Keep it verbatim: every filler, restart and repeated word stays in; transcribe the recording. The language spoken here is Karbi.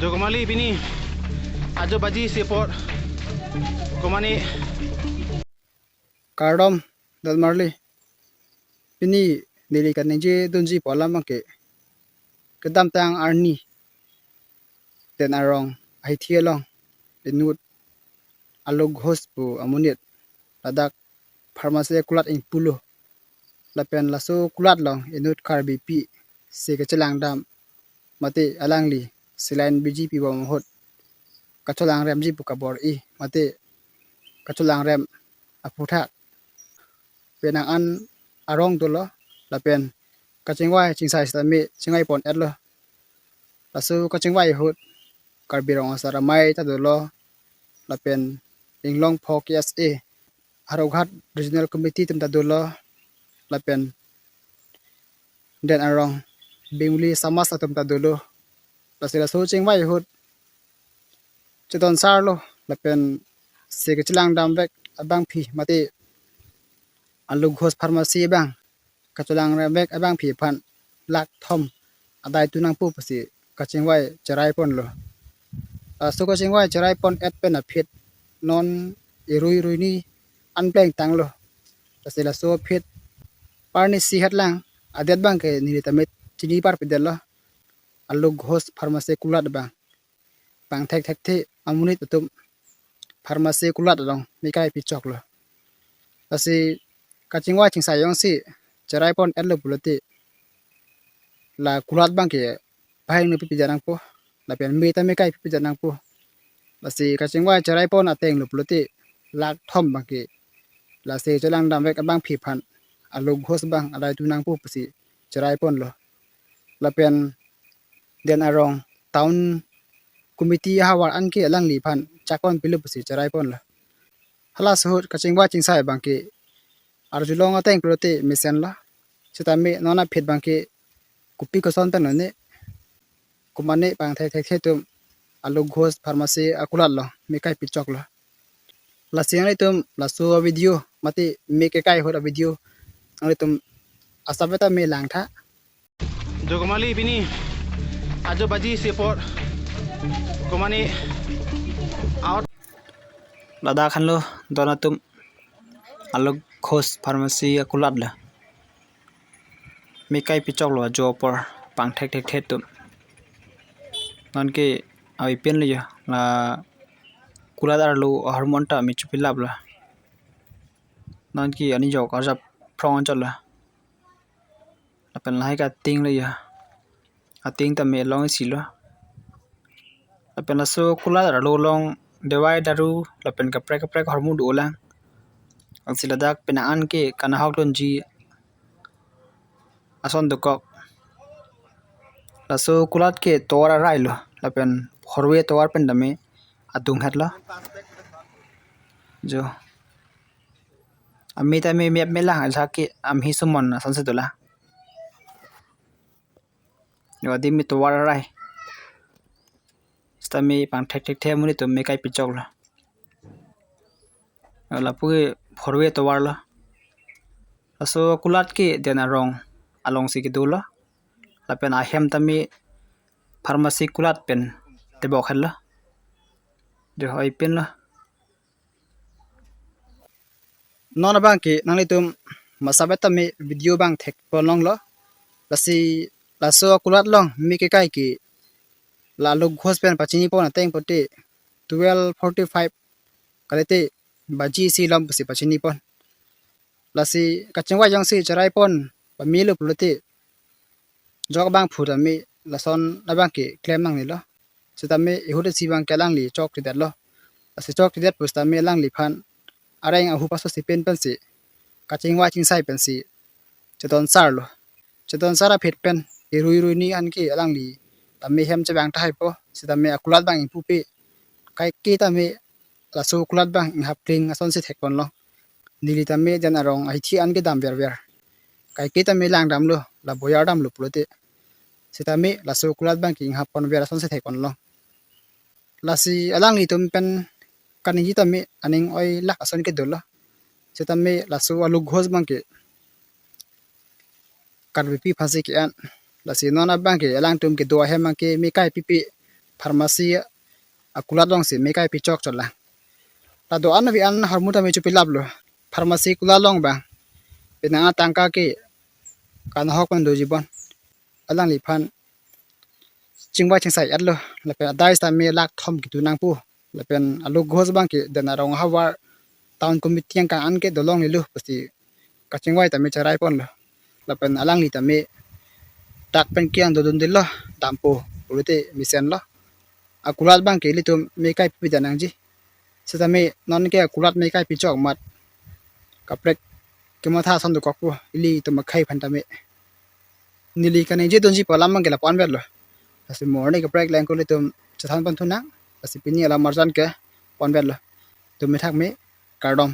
Jo komarli pini ajo baji isi apor komatne. Kardom, don marli. Pini neli kaningje dunji pu alam abangke kedamtang arni Den Arong ahithi along inut Alok Ghosh pu amonit ladak pharmacy akulat ingpulo. Lapen laso akulat along inut Karbipi se kachelang dam mate alangli saline biji pibom ahut kachelang remji pu kabor-i mate kachelang rem aphuthak penang an arong dolo. Lapen kachingvai chingsai sitame chingvai pon-etlo. Laso kachingvai ahut Karbi Rong Asar Amei ta dolo, lapen Inglongpho K S A, Howraghat Regional Committee atum ta dolo, lapen Den Arong Bengali Samaj atum ta dolo. Lasi laso chingvai ahut chedon sarlo, lapen se kachelang damvek abangpi mate Alok Ghosh pharmacy abang kachelang remvek abangpi aphan lakh thom adai tu nangpo pusi kachingvai cherai ponlo. Laso kachingvai cherai pon-et pen aphi non irui ruini an plengtanglo. Lasi laso aphi parni isi het lang adet abangke neli tame chini parpedetlo. Alok Ghosh pharmacy akulat abang pangthek thekthe amonit atum pharmacy akulat along mekai pichoklo. Lasi kachingvai chingsai jongsi cherai pon-etlo pulote la akulat abangke bahai nu pipi janangpo, lapen me ta mekai pipi janangpo. Lasi kachingvai cherai pon atenglo pulote lakh thom abangke lasi chelang damvek abangpi aphan Alok Ghosh abang adai tu nangpo pusi cherai ponlo. Lapen Den Arong Town Committee ahavar anke alangliphan chakon pilo pusi cherai ponlo. Halaso ahut kachingvai chingsai abangke arjulong ateng pulote mesenlo. Sitame non aphi abangke kopi koson pen lone komatne pangthek thekthe atum Alok Ghosh pharmacy akulat along mekai pichoklo. Lasi nanglitum laso video mate me kekai ahut avideo nanglitum asap ta me langtha. Jo komarli pini ajo baji isi apor komatne out. Ladak henlo don atum Alok Ghosh pharmacy akulat la mekai pichoklo ajo apor pangthek thekthe atum. Nonke avi pinlo jo la akulat arlo ahormu ta me chupilaplo. Nonke ani jok arjap phrong anchotlo. Lapen lahai ke ating lo jo. Ating tame long isilo. Lapen laso akulat arlo along dawai daru lapen kaprek kaprek ahormu dolang. Lasi ladak penang an ke kanahok dunji ason dokok. Laso akulat ke tovar arailo, lapen horve tovar pen tame adung hetlo. Jo. Ame tame mep melang, ajahak ke amhi sumon asonsi dolang. Jo, adim me tovar arai. Sitame pangthek thekthe amonit atum mekai pichoklo. Lapu ke horve tovarlo. Laso akulat ke Den Arong alongsi kedolo. Lapen ahem tame pharmacy akulat pen tebok henlo. Jo, avi pinlo. Non abangke nanglitum masabet tame video abang thek pon longlo. Lasi laso akulat along me kekai ke la Alok Ghosh pen pachini pon ateng pulote twelve forty-five kalite baji isi lom pusi pachini pon. Lasi kachingvai jongsi cherai pon pamelo pulote jok abangphu tame lason abangke klem nangnelo. Sitame ahut isi abangke alangli chokthedetlo. Lasi chokthedet pusitame alangliphan areng ahu paso si pen pensi kachingvai chingsai pensi chedon sarlo. Chedon sar aphi pen irui ruini anke alangli tame hem chevang tahaipo. Sitame akulat abang ingpupe. Kaike tame laso akulat abang inghap kling asonsi thek ponlo. Neli tame Den Arong ahithi anke dam verver. Kaike tame langdamlo, la boyar damlo pulote. Sitame laso akulat abangke inghap ponver asonsi thek ponlo. Lasi alanglitum pen kaningje tame aning oilak ason kedolo. Sitame laso Alok Ghosh abangke Karbipi aphansi ke-en. Lasi non abangke alangtum kedo ahem abangke mekai pipe. pharmacy akulat alongsi me kai pichok chot lang. La do-an avi-an ahormu tame chopilaplo. Pharmacy kulat along abang penang atangka ke kanahok pen doji bon. Alangliphan chingvai chingsai-etlo. Lapen adai sitame lakh thom kitu nangpo. Lapen alo ghost abang ke den arong ahavar town committee angkang an ke dolonglelo pusi kachingvai tame cherai ponlo. Lapen alangli tame dak pen kiang dodun dilo dampo pulote mesenlo. Akulat abang ke ilitum me kai pipi nangji. Sitame non ke akulat me kai pichok amat kaprek kematha ason dokokpo ilitum akhei aphan tame. Neli kaningje dunji pu alam abang ke lapu-an vetlo. Lasi morning kaprek lengko ilitum chethan pon thu nang. Lasi pini alam arjan ke lapu-an vetlo. Tum methak me, kardom.